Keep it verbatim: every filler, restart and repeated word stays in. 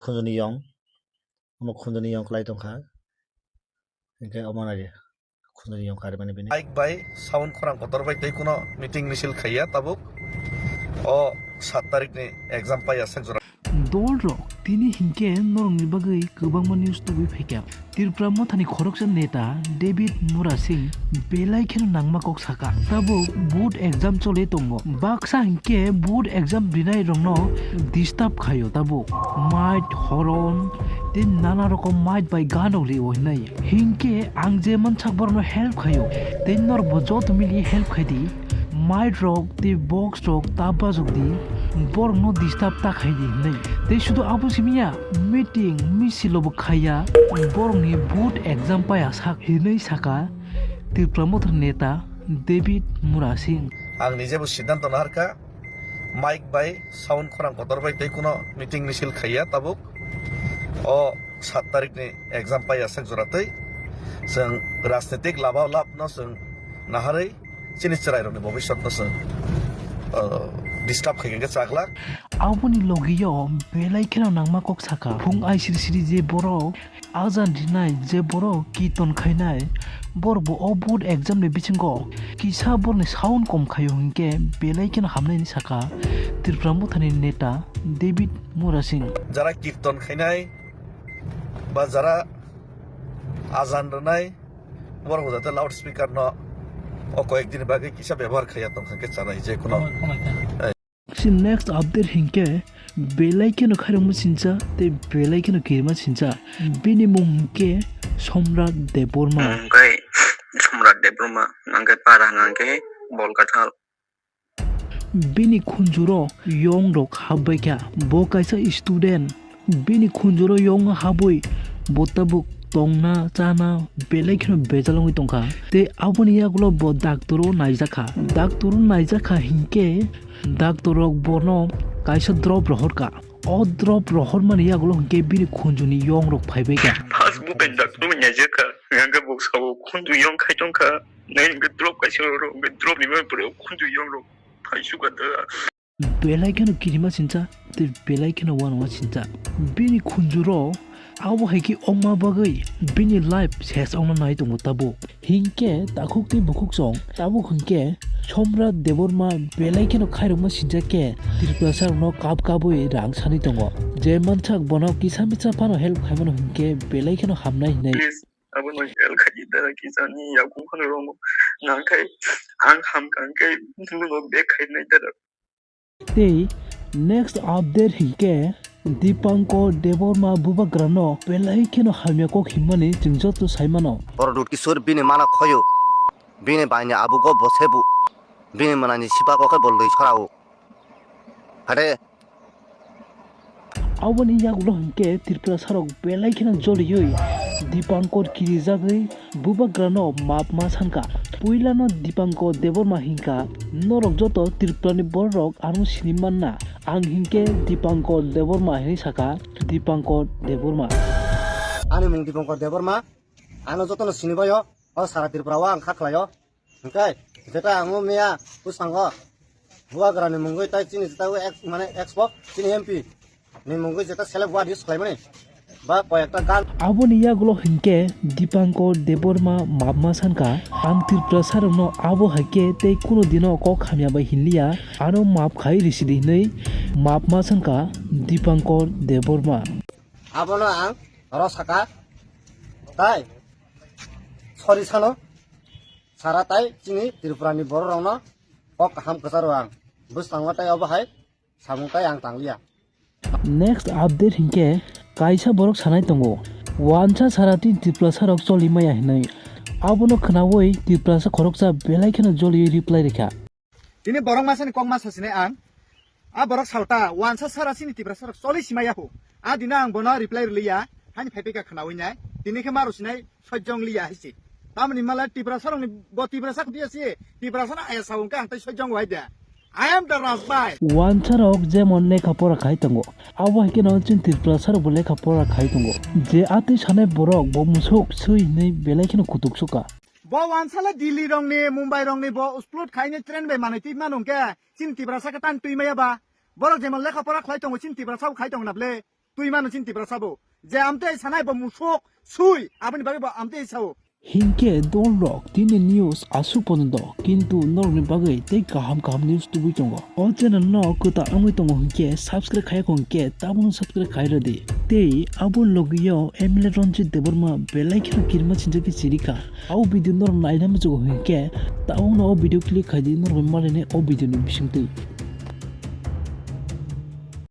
khunjuni yong, omo khunjuni yong kwlai tongkha, hinkhe omo naidi khunjuni yong karmani bini. Mic bai sound khorang kotor bai tei kuno meeting misil khaiya tabuk. O sat tarikni exam pai aswk jora. Dolrok tini hinkhe norokni bagwi kwbangma news tubui phaikha. Tripura Mothani khoroksa neta David Murasing belai kheno nangma kok saka. Tabuk board exam choli tongo. Baksa hinkhe board exam rinai rokno disturb khaio tabuk. Mic, horn, tei nana rokom mic bai gan rok rio hinai. Hinkhe ang je mansak borokno help khaio. Tei norokbo joto mili help khaidi. Mic rok tei box rok ta bajokdi, borokno disturb ta khaidi hinwi. Tei sudu abo simiya meeting misil bo khaiya, borokni board exam paya sak hinwi saka Tripura Mothani neta David Murasing. Ang nijebo siddhanto naharkha, mic bai sound khorang kotor bai tei kuno meeting misil khaiya tabuk. O sat tarikni exam paya sak jora tei chwng rajnitik laba labno chwng naharwi chini chwrairokni bobiswtno chwng, uh, disturb khaikhe chak glak. Aboni logio belai kheno nangma kok saka. Phung aisiri siri je borok ajan rinai, je borok kirton khainai, borokbo o board exam ni bisingo kisa borokni sound kom khaio hinkhe belai kheno hamnai hinwi saka Tripura Mothani neta David Murasing. Jara kirton khainai ba jara ajan rwnai, borok jate loud speaker no o koyek din bagwi kisa bebohar khaiya tongkha khe chanai je kuno. Khomai, khomai kha. Si next update hinkhe belai kheno khairokma sincha tei belai kheno kirima sincha. Bini mung hinkhe Somrat Debbarma. Mung khe Somrat Debbarma, hwnkhe para hwnkhe Bolkathal. Bini khunjuro yong rok habbai kha. Bo kaisa student. Bini khunjuro yong habwi bo tabuk tongna, chana belai kheno bejal wngwi tongkha. Tei aboni yagulo bo doctor o naijakha. Doctor o naijakha hinkhe doctor rok bono kaisa drop rohorkha. O drop rohormani yagulo hinkhe bini khunjuni yong rok phaibaikha. First bo bai doctor o naijakha. Hwnkhe bo sao khunju yong khai tongkha. Nai hwnkhe drop kaisa rohor, hwnkhe drop ni bagwi pore khunju yong rok phaisukha da. Belai kheno kirima sincha tei belai kheno uanama sincha. Bini khunjuro abo hai khe ongma bagwi bini life ses ongna nai tongo tabuk. Hinkhe takhuk tei bukhuk song tabuk hinkhe Somrat Debbarma belai kheno khairokma sincha khe Tripurasa rokno kap kapwi rang sani tongo. Je mansak bono kisa misa phano help khaimano hinkhe belai kheno hamnai hinwi. Please, abono help khaidi da, kisa ni yakung phano rongo. Nangkhai ang hamkha hwnkhe bono back khainai da. Tei next update hinkhe Dipankor Debbarma bubagrano belai kheno hamya kok himmani chwng joto saimano. Oro Dut Kishore bini mana khoyo, bini baini abugo bo sebu, bini manani sipako khe bo lwi sorao. Hade. Aboni yagulo hinkhe Tripurasarok belai kheno joliui Dipankor kirijagwi bubagrano map ma sankha. Puilano Dipankor Debbarma hinkha, "Norok joto Tripurani bororok ano sini manna." Ang hinkhe Dipankor Debbarma hinwi saka, Dipankor Debbarma. Ani mung Dipankor Debbarma, ano jotono sinibaio, o sara Tripura o ang kha khlaio. Hinkhe, jeta ang o miya bwskango Bubagrani mungwi tai chini jeta o ex, mane expo, chini M P ni mungwi jeta select word use khlaimani ba koyekta gan. Aboni yagulo hinkhe Dipankor Debbarma map ma sankha, "Ang Tripurasarokno abo hai khe tei kuno dino kok hamya bai hinliya, ano map khai risidi," hinwi map ma sankha Dipankor Debbarma. Abono ang oro saka, tai sorry sano. Sara tai chini Tripurani bororokno kok kaham kwcharo ang. Bwskango tai obo hai samung tai ang tangliya. Next update hinkhe kaisa borok sanai tongo, wansa sara tini Tripurasarok choli maya hinwi. Abono khwnaui Tripurasa khoroksa belai kheno joliui reply rikha. Tini borok masani kok ma sasinai ang. A borok salta, wansa sara chini Tiprasarok choli simaya hu. A dina ang bono reply rwliya, hani phaiphika khwnaui nai. Tini khe ma rwsinai sojjong liya hai se. Tamoni mala Tiprasarokni bo Tiprasa khutiya se, Tiprasano aya sa wngkha ang tai sojjong wai de. I am the Rajbai. Wansarok jemon lekha pora khai tongo, abo hai kheno chini Tiprasarokbo lekha pora khai tongo. Je atwi sanai borok bo musuk swi hinwi belai kheno kutuk suka. Bo wansala Delhi rokni, Mumbai rokni bo upload khaini train bai manwi twi mano hwnkhe chini Tiprasa khe tan twi maya ba? Borok jemon lekha pora khlai tongo chini Tiprasa bo khai tongo na ble? Twi mano chini Tiprasa bo. Je amtwi sanai bo musuk sui, aboni bagwi bo amtwi sao. Hinkhe dolrok tini news aswk pono do, kintu norokni bagwi tei kaham kaham news tubui tongo. O channel no kwtal wngwi tongo hinkhe subscribe khaiya kho hinkhe tabukno subscribe khai rwdi. Tei abo logio M L A Ranjit Debbarma belai kheno kirima sinjakhe chirikha. O video norok naina muchugo hinkhe tabukno o video click khaidi norok malaini o video ni bisingtwi.